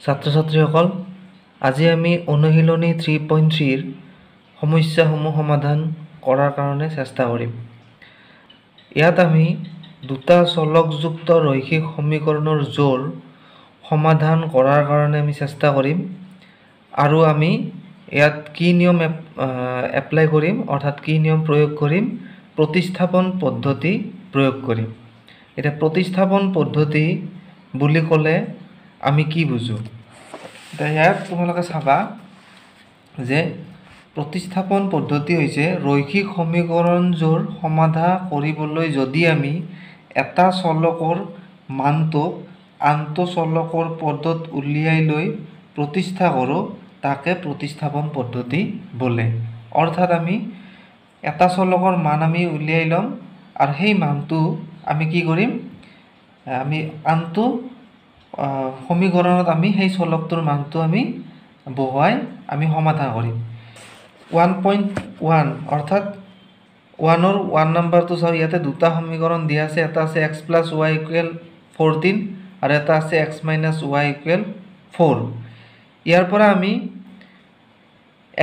ছাত্ৰ ছাত্ৰীসকল, আজি আমি অনুশীলনী 3.3ৰ সমস্যাসমূহ সমাধান কৰাৰ কাৰণে চেষ্টা কৰিম। ইয়াত আমি দুটা চলকযুক্ত ৰৈখিক সমীকৰণৰ জোৰ সমাধান কৰাৰ কাৰণে আমি চেষ্টা কৰিম আৰু আমি ইয়াত কি নিয়ম এপ্লাই কৰিম, অৰ্থাৎ কি নিয়ম প্ৰয়োগ কৰিম, প্ৰতিস্থাপন পদ্ধতি প্ৰয়োগ কৰিম। এতিয়া প্ৰতিস্থাপন পদ্ধতি বুলি ক'লে আমি কি বুজোঁ? এতিয়া ইয়াত তোমালোকে চাবা যে প্ৰতিস্থাপন পদ্ধতি হৈছে ৰৈখিক সমীকৰণযোৰ সমাধা কৰিবলৈ যদি আমি এটা চলকৰ মানটোক আনটো চলকৰ পদত উলিয়াই লৈ প্ৰতিষ্ঠা কৰোঁ, তাকে প্ৰতিস্থাপন পদ্ধতি বোলে। অৰ্থাৎ আমি এটা চলকৰ মান আমি উলিয়াই ল'ম আৰু সেই মানটো আমি কি কৰিম, আমি আনটো সমীকৰণত আমি সেই চলকটোৰ মানটো আমি বহুৱাই আমি সমাধান কৰিম। 1.1 অৰ্থাৎ ওৱানৰ 1 নাম্বাৰটো চাওঁ। ইয়াতে দুটা সমীকৰণ দিয়া আছে, এটা আছে এক্স প্লাছ ৱাই ইকুৱেল 14 আৰু এটা আছে এক্স মাইনাছ ৱাই ইকুৱেল 4। ইয়াৰ পৰা আমি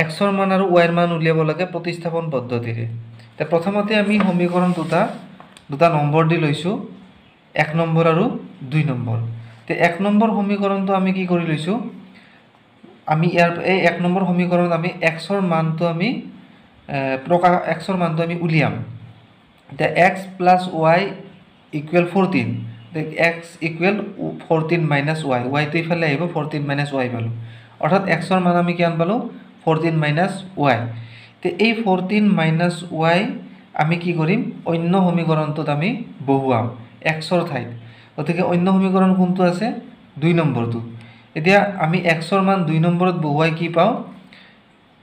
এক্সৰ মান আৰু ৱাইৰ মান উলিয়াব লাগে প্ৰতিস্থাপন পদ্ধতিৰে। এতিয়া প্ৰথমতে আমি সমীকৰণ দুটা দুটা নম্বৰ দি লৈছোঁ, 1 নম্বৰ আৰু 2 নম্বৰ। এতিয়া 1 নম্বৰ সমীকৰণটো আমি কি কৰি লৈছোঁ, আমি ইয়াৰ এই 1 নম্বৰ সমীকৰণত আমি এক্সৰ মানটো আমি প্ৰকাশ এক্সৰ মানটো আমি উলিয়াম। এতিয়া x plus Y equal 14, x equal 14 minus Y, ৱাইটো ইফালে আহিব, 14 মাইনাছ ৱাই পালোঁ। অৰ্থাৎ এক্সৰ মান আমি কিমান পালোঁ, 14 মাইনাছ ৱাই। এতিয়া এই 14 মাইনাছ ৱাই আমি কি কৰিম, অন্য সমীকৰণটোত আমি বহুৱাম এক্সৰ ঠাইত। গতিকে অন্য সমীকৰণ কোনটো আছে, 2 নম্বৰটো। এতিয়া আমি এক্সৰ মান 2 নম্বৰত বহুৱাই কি পাওঁ,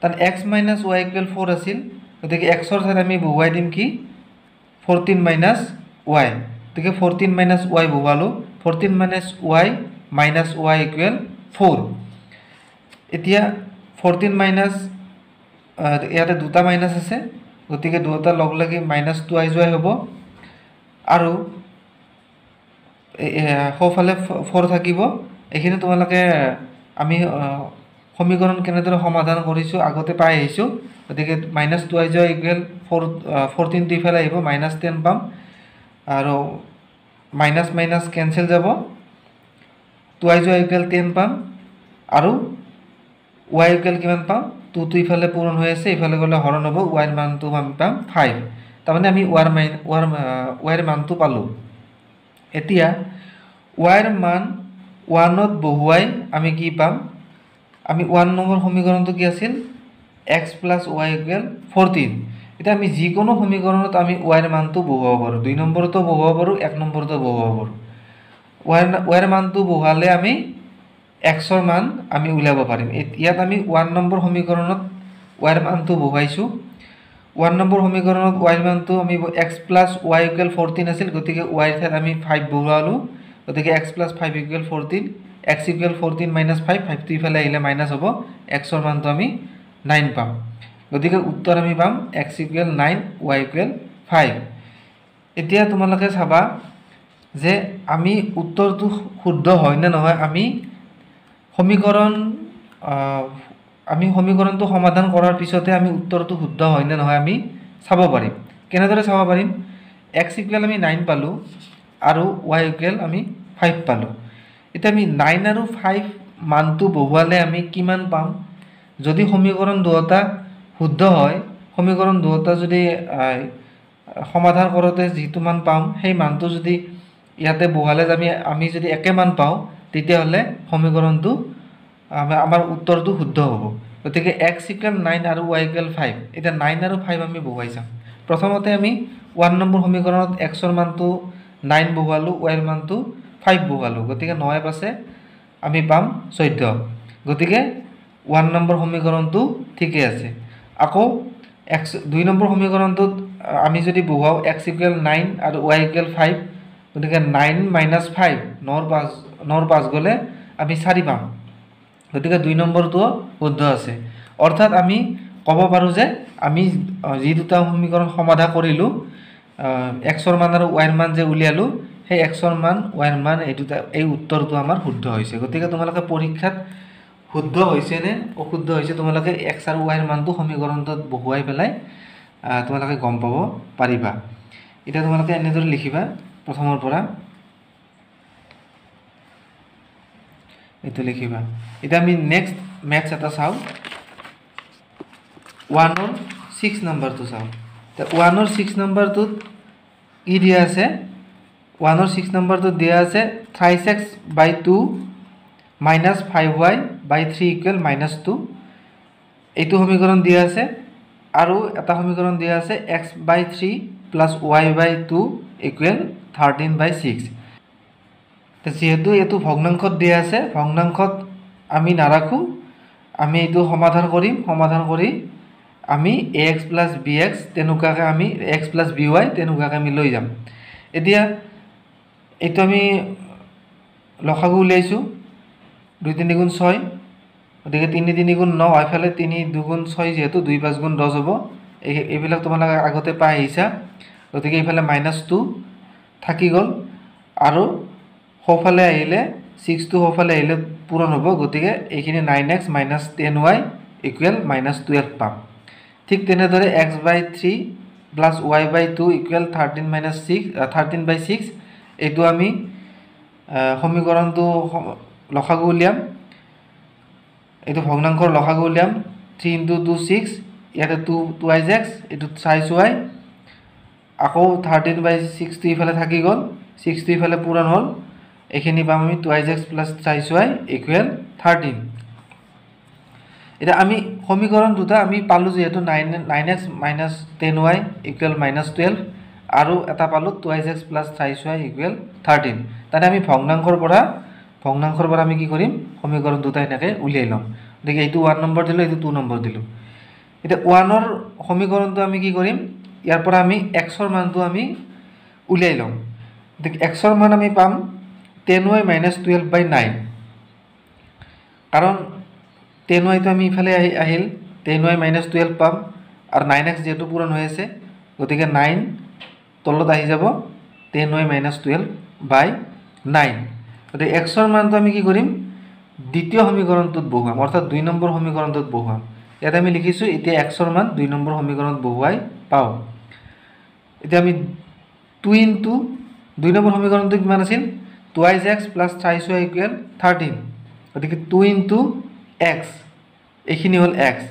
তাত এক্স মাইনাছ ৱাই ইকুৱেল 4 আছিল, গতিকে এক্সৰ ঠাইত আমি বহুৱাই দিম কি, 14 মাইনাছ ৱাই। গতিকে 14 minus Y বহুৱালোঁ, 14 minus Y minus Y equal 4। এতিয়া 14 মাইনাছ, ইয়াতে দুটা মাইনাছ আছে, গতিকে দুটা লগ লাগি মাইনাছ টু আই যোৱাই হ'ব আৰু সোঁফালে 4 থাকিব। এইখিনি তোমালোকে আমি সমীকৰণ কেনেদৰে সমাধান কৰিছোঁ আগতে পাই আহিছোঁ। গতিকে মাইনাছ টু আই যোৱা ইকুৱেল 4, 14টো ইফালে আহিব, মাইনাছ 10 পাম আৰু মাইনাছ মাইনাছ কেঞ্চেল যাব, টু আই যোৱা ইকুৱেল 10 পাম আৰু ৱাই ইকুৱেল কিমান পাম, টুটো ইফালে পূৰণ হৈ আছে, ইফালে গ'লে হৰণ হ'ব, ৱাইৰ মানটো আমি পাম 5। তাৰমানে আমি ৱাইৰ মানটো পালোঁ। এতিয়া ৱাইৰ মান 1ত বহুৱাই আমি কি পাম, আমি 1 নম্বৰ সমীকৰণটো কি আছিল, এক্স প্লাছ ৱাই ইকুৱেল 14। এতিয়া আমি যিকোনো সমীকৰণত আমি ৱাইৰ মানটো বহুৱাব পাৰোঁ, 2 নম্বৰতো বহুৱাব পাৰোঁ, 1 নম্বৰতো বহুৱাব পাৰোঁ। ৱাইৰ মানটো বহুৱালে আমি এক্সৰ মান আমি উলিয়াব পাৰিম। ইয়াত আমি 1 নম্বৰ সমীকৰণত ৱাইৰ মানটো বহুৱাইছোঁ। 1 নম্বৰ সমীকৰণত ৱাইৰ মানটো আমি এক্স প্লাছ ৱাই ইকুৱেল 14 আছিল, গতিকে ৱাইৰ ঠাইত আমি 5 বহুৱালোঁ, গতিকে x plus 5 equal 14, x equal 14 minus 5, ফাইভটো ইফালে আহিলে মাইনাছ হ'ব, এক্সৰ মানটো আমি 9 পাম। গতিকে উত্তৰ আমি পাম এক্স ইকুৱেল 9, ৱাই ইকুৱেল 5। এতিয়া তোমালোকে চাবা যে আমি উত্তৰটো শুদ্ধ হয় নে নহয়, আমি সমীকৰণটো সমাধান কৰাৰ পিছতে আমি উত্তৰটো শুদ্ধ হয় নে নহয় আমি চাব পাৰিম। কেনেদৰে চাব পাৰিম, এক্স ইকুৱেল আমি 9 পালোঁ আৰু ৱাই ইকুৱেল আমি 5 পালোঁ। এতিয়া আমি 9 আৰু 5 মানটো বহুৱালে আমি কিমান পাম, যদি সমীকৰণ দুয়োটা শুদ্ধ হয়, সমীকৰণ দুয়োটা যদি সমাধান কৰোঁতে যিটো মান পাম সেই মানটো যদি ইয়াতে বহুৱালে আমি যদি একে মান পাওঁ, তেতিয়াহ'লে সমীকৰণটো আমাৰ উত্তৰটো শুদ্ধ হ'ব। গতিকে এক্স ইকুৱেল 9 আৰু ৱাই ইকুৱেল 5। এতিয়া 9 আৰু 5 আমি বহুৱাই চাম। প্ৰথমতে আমি 1 নম্বৰ সমীকৰণত এক্সৰ মানটো 9 বহুৱালোঁ, ৱাইৰ মানটো 5 বহুৱালোঁ, গতিকে 9 পাঁচে আমি পাম 14। গতিকে 1 নম্বৰ সমীকৰণটো ঠিকে আছে। আকৌ এক্স 2 নম্বৰ সমীকৰণটোত আমি যদি বহুৱাওঁ এক্স ইকুৱেল 9 আৰু ৱাই ইকুৱেল 5, গতিকে 9 মাইনাছ 5, নৰ পাঁচ গ'লে আমি 4 পাম। গতিকে 2 নম্বৰটোও শুদ্ধ আছে। অৰ্থাৎ আমি ক'ব পাৰোঁ যে আমি যি দুটা সমীকৰণ সমাধা কৰিলোঁ, এক্সৰ মান আৰু ৱাইৰ মান যে উলিয়ালোঁ, সেই এক্সৰ মান ৱাইৰ মান এই দুটা, এই উত্তৰটো আমাৰ শুদ্ধ হৈছে। গতিকে তোমালোকে পৰীক্ষাত শুদ্ধ হৈছে নে অশুদ্ধ হৈছে তোমালোকে এক্স আৰু ৱাইৰ মানটো সমীকৰণটোত বহুৱাই পেলাই তোমালোকে গম পাব পাৰিবা। এতিয়া তোমালোকে এনেদৰে লিখিবা প্ৰথমৰ পৰা এইটো লিখিবা। এতিয়া আমি নেক্সট মেথছ এটা চাওঁ, ওৱানৰ 6 নম্বৰটো চাওঁ। ওৱানৰ 6 নম্বৰটোত কি দিয়া আছে? ওৱানৰ 6 নম্বৰটোত দিয়া আছে thrice x by 2 minus 5y by 3 equal minus 2, এইটো সমীকৰণ দিয়া আছে। আৰু এটা সমীকৰণ দিয়া আছে x by 3 plus y by 2 equal 13 by 6। যিহেতু এইটো ভগ্নাংশত দিয়া আছে, ভগ্নাংশত আমি নাৰাখোঁ, আমি এইটো সমাধান কৰিম। সমাধান কৰি আমি a x plus b x তেনেকুৱাকৈ আমি এক্স প্লাছ বি ৱাই তেনেকুৱাকৈ আমি লৈ যাম। এতিয়া এইটো আমি লসাগু উলিয়াইছোঁ, 2 3 গুণ 6, গতিকে 3 3 গুণ 9, এইফালে 3 2 গুণ 6 যিহেতু 2 5 গুণ 10 হ'ব। এইবিলাক তোমালোকে আগতে পাই আহিছা। গতিকে এইফালে মাইনাছ 2 থাকি গ'ল আৰু সোঁফালে আহিলে 6টো সোঁফালে আহিলে পূৰণ হ'ব, গতিকে এইখিনি 9x minus 10y equal minus 12 পাম। ঠিক তেনেদৰে x by 3 plus y by 2 equal 13 by 6, এইটো আমি সমীকৰণটো লসাগু উলিয়াম, এইটো ভগ্নাংশৰ লসাগু উলিয়াম। 3 ইনটু 2 6, ইয়াতে 2 টুৱাইজ এক্স, এইটো থ্ৰাইছ ৱাই, আকৌ 13 বাই 6টো ইফালে থাকি গ'ল, 6টো ইফালে পূৰণ হ'ল, এইখিনি পাম আমি twice x plus thrice y equal 13। এতিয়া আমি সমীকৰণ দুটা আমি পালোঁ, যিহেতু 9x minus 10y equal minus 12 আৰু এটা পালোঁ twice x plus thrice y equal 13। তাতে আমি ভগ্নাংশৰ পৰা আমি কি কৰিম, সমীকৰণ দুটা এনেকৈ উলিয়াই ল'ম। গতিকে এইটো 1 নম্বৰ দিলোঁ, এইটো 2 নম্বৰ দিলোঁ। এতিয়া ওৱানৰ সমীকৰণটো আমি কি কৰিম, ইয়াৰ পৰা আমি এক্সৰ মানটো আমি উলিয়াই ল'ম। গতিকে এক্সৰ মান আমি পাম 10y minus 12 by 9, কাৰণ 10yটো আমি ইফালে আহিল, 10y minus 12 পাম আৰু 9x যিহেতু পূৰণ হৈ আছে, গতিকে 9 তলত আহি যাব, 10y minus 12 by 9। গতিকে এক্সৰ মানটো আমি কি কৰিম, দ্বিতীয় সমীকৰণটোত বহুৱাম, অৰ্থাৎ 2 নম্বৰ সমীকৰণটোত বহুৱাম। ইয়াত আমি লিখিছোঁ এতিয়া এক্সৰ মান 2 নম্বৰ সমীকৰণত বহুৱাই পাওঁ। এতিয়া আমি 2 ইনটু 2 নম্বৰ সমীকৰণটো কিমান আছিল, twice x plus thrice y equal 13, গতিকে 2 ইনটু এক্স, এইখিনি হ'ল এক্স,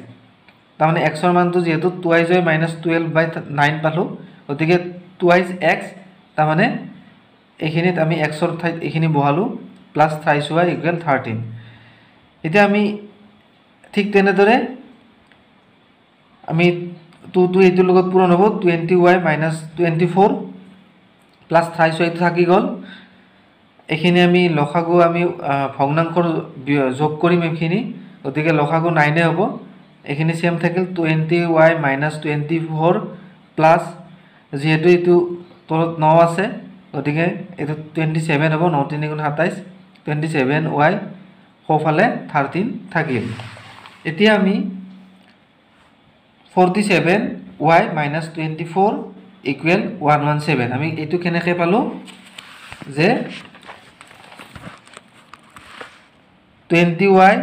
তাৰমানে এক্সৰ মানটো যিহেতু টুৱাইজ ৱাই মাইনাছ 12 বাই 9 পালোঁ, গতিকে টুৱাইজ এক্স, তাৰমানে এইখিনিত আমি এক্সৰ ঠাইত এইখিনি বহালোঁ, প্লাছ থ্ৰাইছ ৱাই ইকুৱেল 13। এতিয়া আমি ঠিক তেনেদৰে আমি 2 2 এইটোৰ লগত পূৰণ হ'ব, 20y minus 24 plus thrice ৱাইটো থাকি গ'ল। এইখিনি আমি লসাগু আমি ভগ্নাংশৰ যোগ কৰিম এইখিনি, গতিকে লসাগু 9 হ'ব, এইখিনি চেম থাকিল 20y minus 24 plus, যিহেতু এইটো তলত 9 আছে, গতিকে এইটো 27 হ'ব, 9 3 গুণ 27, 27y সোঁফালে 13 থাকিল। এতিয়া আমি 47y minus 24 equal 117, আমি এইটো কেনেকৈ পালোঁ যে 20y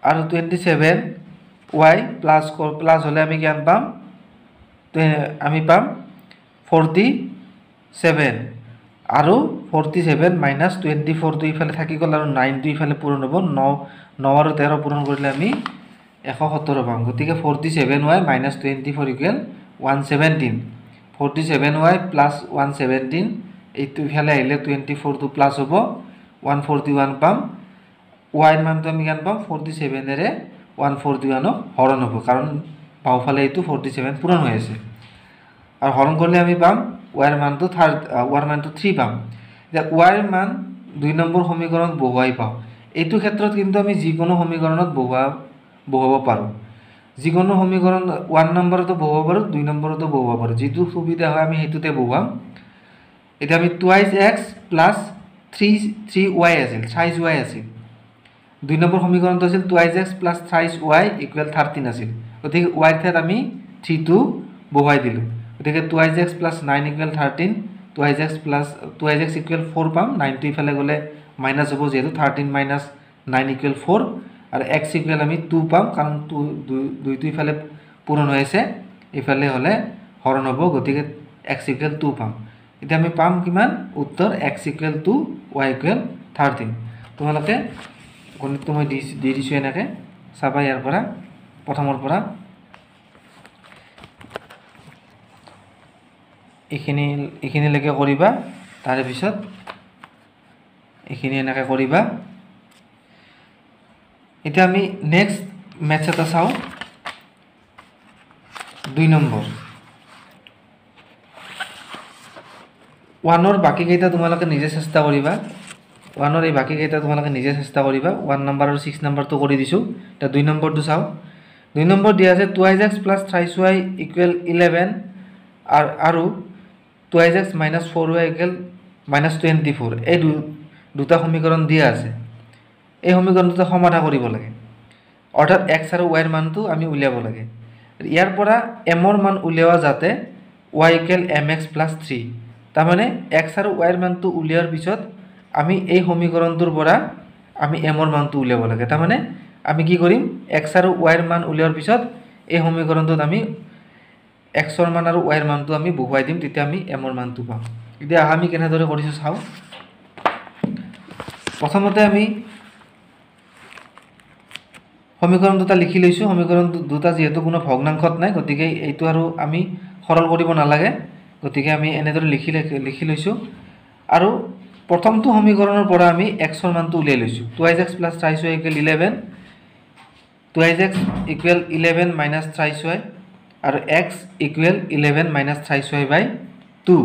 আৰু 27y plus plus হ'লে আমি কিমান পাম, আমি পাম 47 আৰু 47 মাইনাছ 24টো ইফালে থাকি গ'ল আৰু 9টো ইফালে পূৰণ হ'ব, 9 আৰু 13 পূৰণ কৰিলে আমি 117 পাম। গতিকে 47y minus 24 equal 117, 47y plus 117, এইটো ইফালে আহিলে 24টো প্লাছ হ'ব, 141 পাম। ৱাইৰ মানটো আমি কিমান পাম, 47-এৰে 141ক হৰণ হ'ব, কাৰণ বাওঁফালে এইটো 47 পূৰণ হৈ আছে, আৰু হৰণ কৰিলে আমি পাম ৱাইৰ মানটো ৱাইৰ মানটো 3 পাম। এতিয়া ৱাইৰ মান 2 নম্বৰ সমীকৰণত বহুৱাই পাওঁ। এইটো ক্ষেত্ৰত কিন্তু আমি যিকোনো সমীকৰণত বহুৱাব পাৰোঁ, যিকোনো সমীকৰণ 1 নম্বৰতো বহুৱাব পাৰোঁ, 2 নম্বৰতো বহুৱাব পাৰোঁ, যিটো সুবিধা হয় আমি সেইটোতে বহুৱাম। এতিয়া আমি টুৱাইজ এক্স প্লাছ 3y আছিল, থ্ৰাইজ ৱাই আছিল, 2 নম্বৰ সমীকৰণটো আছিল twice x plus thrice y equal 13 আছিল, গতিকে ৱাইৰ ঠাইত আমি 3টো বহুৱাই দিলোঁ, গতিকে twice x plus 9 equal 13, Twice x plus twice x equal four পাম। নাইনটো ইফালে গ'লে মাইনাছ হ'ব, যিহেতু 13 মাইনাছ 9 ইকুৱেল 4, আৰু এক্স ইকুৱেল আমি 2 পাম, কাৰণ টু দুইটো ইফালে পূৰণ হৈ আছে, ইফালে হ'লে হৰণ হ'ব, গতিকে এক্স ইকুৱেল 2 পাম। এতিয়া আমি পাম কিমান উত্তৰ? X equal 2, y equal 13। তোমালোকে গণিতটো মই দি দিছোঁ, এনেকৈ চাবা ইয়াৰ পৰা, প্ৰথমৰ পৰা এইখিনিলৈকে কৰিবা, তাৰে পিছত এইখিনি এনেকৈ কৰিবা। এতিয়া আমি নেক্সট মেথছ এটা চাওঁ, 2 নম্বৰ। ওৱানৰ বাকীকেইটা তোমালোকে নিজে চেষ্টা কৰিবা। ওৱানৰ এই বাকীকেইটা তোমালোকে নিজে চেষ্টা কৰিবা। 1 নম্বৰ আৰু 6 নম্বৰটো কৰি দিছোঁ। এতিয়া 2 নম্বৰটো চাওঁ। 2 নম্বৰ দিয়া আছে twice x plus thrice y equal 11 আৰু twice x minus 4 y equal minus 24। এই দুটা সমীকৰণ দিয়া আছে। এই সমীকৰণ দুটা সমাধা কৰিব লাগে, অৰ্থাৎ এক্স আৰু ৱাইৰ মানটো আমি উলিয়াব লাগে। ইয়াৰ পৰা এমৰ মান উলিওৱা যাতে y equal m x plus 3। তাৰমানে এক্স আৰু ৱাইৰ মানটো উলিওৱাৰ পিছত আমি এই সমীকৰণটোৰ পৰা আমি এমৰ মানটো উলিয়াব লাগে। তাৰমানে আমি কি কৰিম? এক্স আৰু ৱাইৰ মান উলিওৱাৰ পিছত এই সমীকৰণটোত আমি এক্সৰ মান আৰু ৱাইৰ মানটো আমি বহুৱাই দিম, তেতিয়া আমি এমৰ মানটো পাম। এতিয়া আমি কেনেদৰে কৰিছোঁ চাওঁ। প্ৰথমতে আমি সমীকৰণ দুটা লিখি লৈছোঁ। সমীকৰণ দুটা যিহেতু কোনো ভগ্নাংশত নাই, গতিকে এইটো আৰু আমি সৰল কৰিব নালাগে, গতিকে আমি এনেদৰে লিখি লৈছোঁ। আৰু প্ৰথমটো সমীকৰণৰ পৰা আমি এক্সৰ মানটো উলিয়াই লৈছোঁ। Twice x plus thrice y equal 11, twice x equal 11 minus thrice y, আৰু x equal 11 minus thrice y by 2।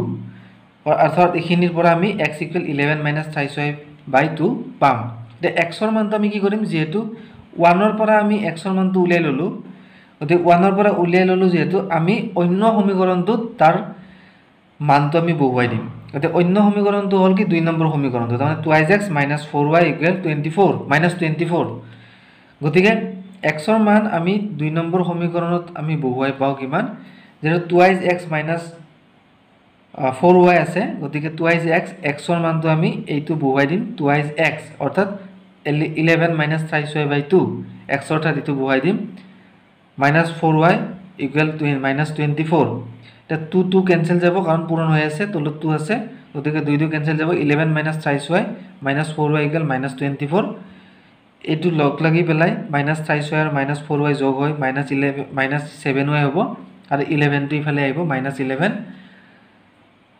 অৰ্থাৎ এইখিনিৰ পৰা আমি x equal 11 minus thrice y by 2 পাম। এতিয়া এক্সৰ মানটো আমি কি কৰিম? যিহেতু ওৱানৰ পৰা আমি এক্সৰ মানটো উলিয়াই ল'লোঁ, গতিকে ওৱানৰ পৰা উলিয়াই ল'লোঁ যিহেতু আমি অন্য সমীকৰণটোত তাৰ মানটো আমি বহুৱাই দিম। গতিকে অন্য সমীকৰণটো হ'ল কি? 2 নম্বৰ সমীকৰণটো, তাৰমানে twice x minus 4 y equal 24 minus 24। গতিকে এক্সৰ মান আমি 2 নম্বৰ সমীকৰণত আমি বহুৱাই পাওঁ কিমান? যিহেতু টুৱাইজ এক্স মাইনাছ 4 ৱাই আছে, গতিকে টুৱাইজ এক্স, এক্সৰ মানটো আমি এইটো বহুৱাই দিম টুৱাইজ এক্স, অৰ্থাৎ 11 মাইনাছ থ্ৰাইছ ৱাই বাই 2, এক্সৰ ঠাইত এইটো বহুৱাই দিম, minus 4 y equal minus 24। এতিয়া 2 2 কেঞ্চেল যাব, কাৰণ পূৰণ হৈ আছে, তলত 2 আছে, গতিকে 2 2 কেঞ্চেল যাব। 11 minus thrice y minus 4 y equal minus 24। এইটো লগ লাগি পেলাই মাইনাছ থ্ৰাইছ ৱাই আৰু মাইনাছ 4 ৱাই যোগ হৈ মাইনাছ 11 মাইনাছ 7 ৱাই হ'ব, আৰু 11টো ইফালে আহিব মাইনাছ 11।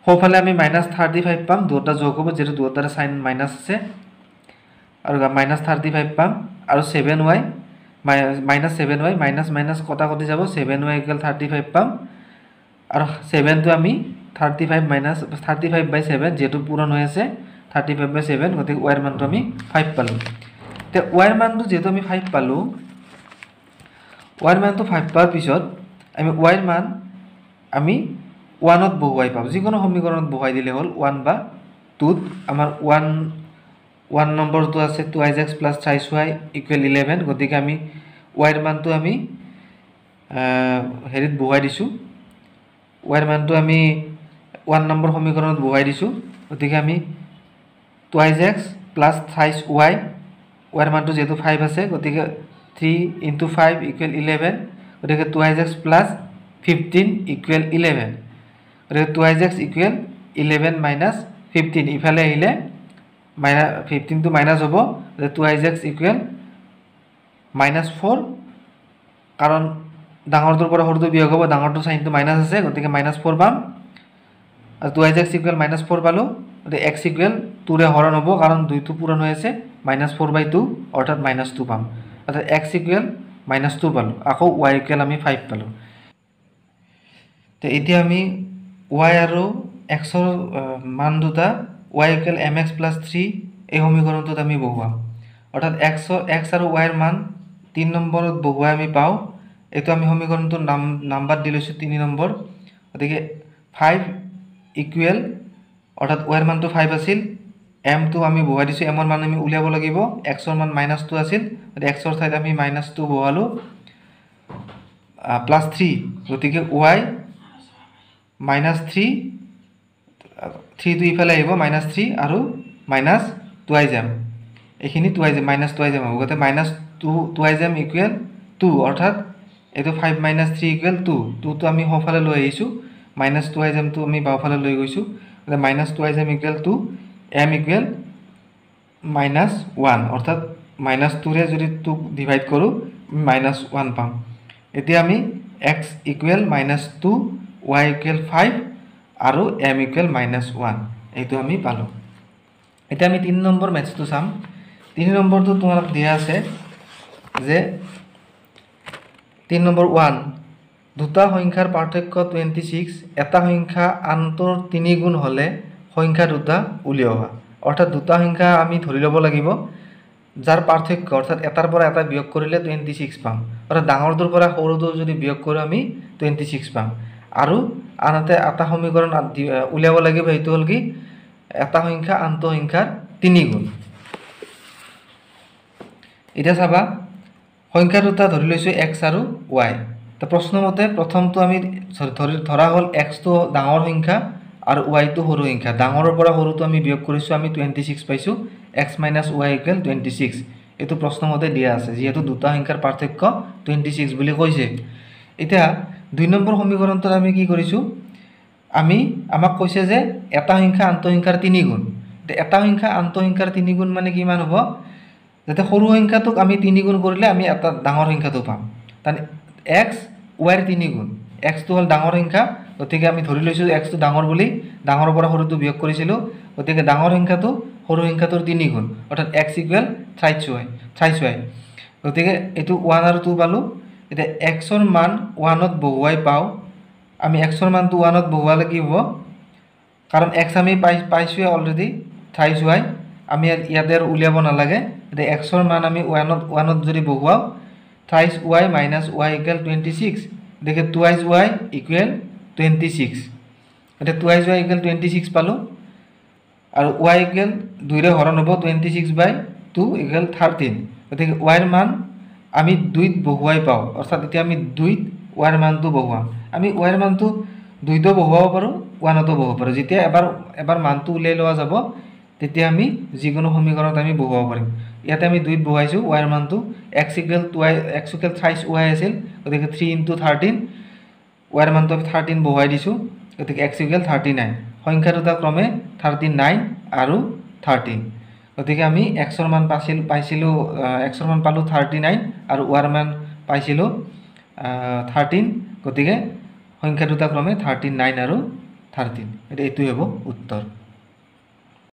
সোঁফালে আমি মাইনাছ 35 পাম, দুয়োটা যোগ হ'ব যিহেতু দুয়োটাৰে চাইন মাইনাছ আছে, আৰু মাইনাছ 35 পাম। আৰু 7 y minus 7 y minus minus কটাকটি যাব, 7 ৱাই ইকুৱেল 35 পাম। আৰু 7টো আমি 35 মাইনাছ 35 বাই 7, যিহেতু পূৰণ হৈ আছে 35 বাই 7, গতিকে ৱাইৰ মানটো আমি 5 পালোঁ। এতিয়া ৱাইৰ মানটো যিহেতু আমি 5 পালোঁ, ৱাইৰ মানটো 5 পোৱাৰ পিছত আমি ৱাইৰ মান আমি 1ত বহুৱাই পাম। যিকোনো সমীকৰণত বহুৱাই দিলে হ'ল, 1 বা 2ত। আমাৰ 1 নম্বৰটো আছে twice x plus thrice y equal 11, গতিকে আমি ৱাইৰ মানটো আমি হেৰিত বহুৱাই দিছোঁ, ৱাইৰ মানটো আমি 1 নম্বৰ সমীকৰণত বহুৱাই দিছোঁ। গতিকে আমি twice x plus thrice y, ৱাইৰ মানটো যিহেতু 5 আছে, গতিকে 3 ইনটু 5 ইকুৱেল 11, গতিকে twice x plus 15 equal 11, গতিকে twice x equal 11 minus 15, ইফালে আহিলে 15টো মাইনাছ হ'ব, গতিকে টুৱাইজ এক্স ইকুৱেল মাইনাছ 4, কাৰণ ডাঙৰটোৰ পৰা সৰুটো বিয়োগ হ'ব, ডাঙৰটোৰ চাইনটো মাইনাছ আছে, গতিকে মাইনাছ 4 পাম। আৰু টুৱাইজ এক্স ইকুৱেল মাইনাছ 4 পালোঁ, গতিকে এক্স ইকুৱেল 2ৰে হৰণ হ'ব, কাৰণ 2টো পূৰণ হৈ আছে, মাইনাছ 4 বাই 2, অৰ্থাৎ মাইনাছ 2 পাম। অৰ্থাৎ এক্স ইকুৱেল মাইনাছ 2 পালোঁ, আকৌ ৱাই ইকুৱেল আমি 5 পালোঁ। এতিয়া আমি ৱাই আৰু এক্সৰ মান দুটা y equal m x plus 3 এই সমীকৰণটোত আমি বহুৱাম। অৰ্থাৎ এক্স আৰু ৱাইৰ মান 3 নম্বৰত বহুৱাই আমি পাওঁ। এইটো আমি সমীকৰণটোৰ নাম্বাৰ দি লৈছোঁ 3 নম্বৰ। গতিকে 5 ইকুৱেল, অৰ্থাৎ ৱাইৰ মানটো 5 আছিল, এমটো আমি বহুৱাই দিছোঁ, এমৰ মান আমি উলিয়াব লাগিব, এক্সৰ মান মাইনাছ 2 আছিল, গতিকে এক্সৰ ঠাইত আমি মাইনাছ 2 বহুৱালোঁ, প্লাছ 3, গতিকে ৱাই মাইনাছ 3 থ্ৰীটো ইফালে আহিব মাইনাছ থ্ৰী আৰু মাইনাছ টুৱাইজ এম, এইখিনি twice m minus twice m হ'ব। গতিকে minus twice m equal two, অৰ্থাৎ এইটো five minus three equal two, টুটো আমি সোঁফালে লৈ আহিছোঁ, মাইনাছ টুৱাইজ এমটো আমি বাওঁফালে লৈ গৈছোঁ। গতিকে minus twice m equal two, m equal minus one, অৰ্থাৎ মাইনাছ টুৰে যদি টুক ডিভাইড কৰোঁ মাইনাছ ওৱান পাম। এতিয়া আমি x equal minus two, y equal five আৰু এম ইকুৱেল মাইনাছ ওৱান, এইটো আমি পালোঁ। এতিয়া আমি 3 নম্বৰ মেথছটো চাম। 3 নম্বৰটো তোমাক দিয়া আছে যে 3 নম্বৰ ওৱান, দুটা সংখ্যাৰ পাৰ্থক্য 26, এটা সংখ্যা আনটোৰ 3 গুণ হ'লে সংখ্যা দুটা উলিওৱা। অৰ্থাৎ দুটা সংখ্যা আমি ধৰি ল'ব লাগিব যাৰ পাৰ্থক্য, অৰ্থাৎ এটাৰ পৰা এটা বিয়োগ কৰিলে 26 পাম, অৰ্থাৎ ডাঙৰটোৰ পৰা সৰুটো যদি বিয়োগ কৰোঁ আমি 26 পাম। আৰু আনহাতে এটা সমীকৰণ উলিয়াব লাগিব, সেইটো হ'ল কি এটা সংখ্যা আনটো সংখ্যাৰ 3 গুণ। এতিয়া চাবা সংখ্যা দুটা ধৰি লৈছোঁ এক্স আৰু ৱাই। তো প্ৰশ্নমতে প্ৰথমটো আমি ধৰা হ'ল এক্সটো ডাঙৰ সংখ্যা আৰু ৱাইটো সৰু সংখ্যা, ডাঙৰৰ পৰা সৰুটো আমি বিয়োগ কৰিছোঁ, আমি 26 পাইছোঁ, x minus y equal 26, এইটো প্ৰশ্নমতে দিয়া আছে, যিহেতু দুটা সংখ্যাৰ পাৰ্থক্য 26 বুলি কৈছে। এতিয়া 2 নম্বৰ সমীকৰণটোত আমি কি কৰিছোঁ, আমাক কৈছে যে এটা সংখ্যা আনটো সংখ্যাৰ 3 গুণ। এটা সংখ্যা আনটো সংখ্যাৰ 3 গুণ মানে কিমান হ'ব, যাতে সৰু সংখ্যাটোক আমি 3 গুণ কৰিলে আমি এটা ডাঙৰ সংখ্যাটো পাম। তাৰমানে এক্স ৱাইৰ 3 গুণ, এক্সটো হ'ল ডাঙৰ সংখ্যা, গতিকে আমি ধৰি লৈছোঁ এক্সটো ডাঙৰ বুলি, ডাঙৰৰ পৰা সৰুটো বিয়োগ কৰিছিলোঁ, গতিকে ডাঙৰ সংখ্যাটো সৰু সংখ্যাটোৰ 3 গুণ, অৰ্থাৎ এক্স ইকুৱেল থ্ৰাইছ ৱাই। গতিকে এইটো ওৱান আৰু টু পালোঁ। এতিয়া এক্সৰ মান ওৱানত বহুৱাই পাওঁ আমি, এক্সৰ মানটো ওৱানত বহুৱালে কি হ'ব, কাৰণ এক্স আমি পাইছোঁৱে অলৰেডি থ্ৰাইছ ৱাই, আমি ইয়াতে আৰু উলিয়াব নালাগে। এতিয়া এক্সৰ মান আমি ওৱানত যদি বহুৱাওঁ thrice y minus y equal 26, গতিকে টুৱাইজ ৱাই ইকুৱেল 26। এতিয়া টুৱাইজ ৱাই ইকুৱেল 26 পালোঁ আৰু ৱাই ইকুৱেল 2ৰে হৰণ হ'ব, 26/2 ইকুৱেল 13। গতিকে ৱাইৰ মান আমি 2ত বহুৱাই পাওঁ, অৰ্থাৎ এতিয়া আমি 2ত ৱাইৰ মানটো বহুৱাম। আমি ৱাইৰ মানটো 2তো বহুৱাব পাৰোঁ, ওৱানতো বহুৱাব পাৰোঁ। যেতিয়া এবাৰ মানটো উলিয়াই লোৱা যাব তেতিয়া আমি যিকোনো সমীকৰণত আমি বহুৱাব পাৰিম। ইয়াতে আমি 2ত বহুৱাইছোঁ ৱাইৰ মানটো, x equal x equal thrice y আছিল, গতিকে 3 ইনটু 13, ৱাইৰ মানটো আমি 13 বহুৱাই দিছোঁ, গতিকে এক্স ইকুৱেল 39। সংখ্যা দুটা ক্ৰমে 39 আৰু 13। গতিকে আমি এক্সৰ মান পাইছিলোঁ, এক্সৰ মান পালোঁ 39 আৰু ৱাইৰ মান পাইছিলোঁ 13, গতিকে সংখ্যা দুটা ক্ৰমে 39 আৰু 13। এতিয়া এইটোৱে হ'ব উত্তৰ।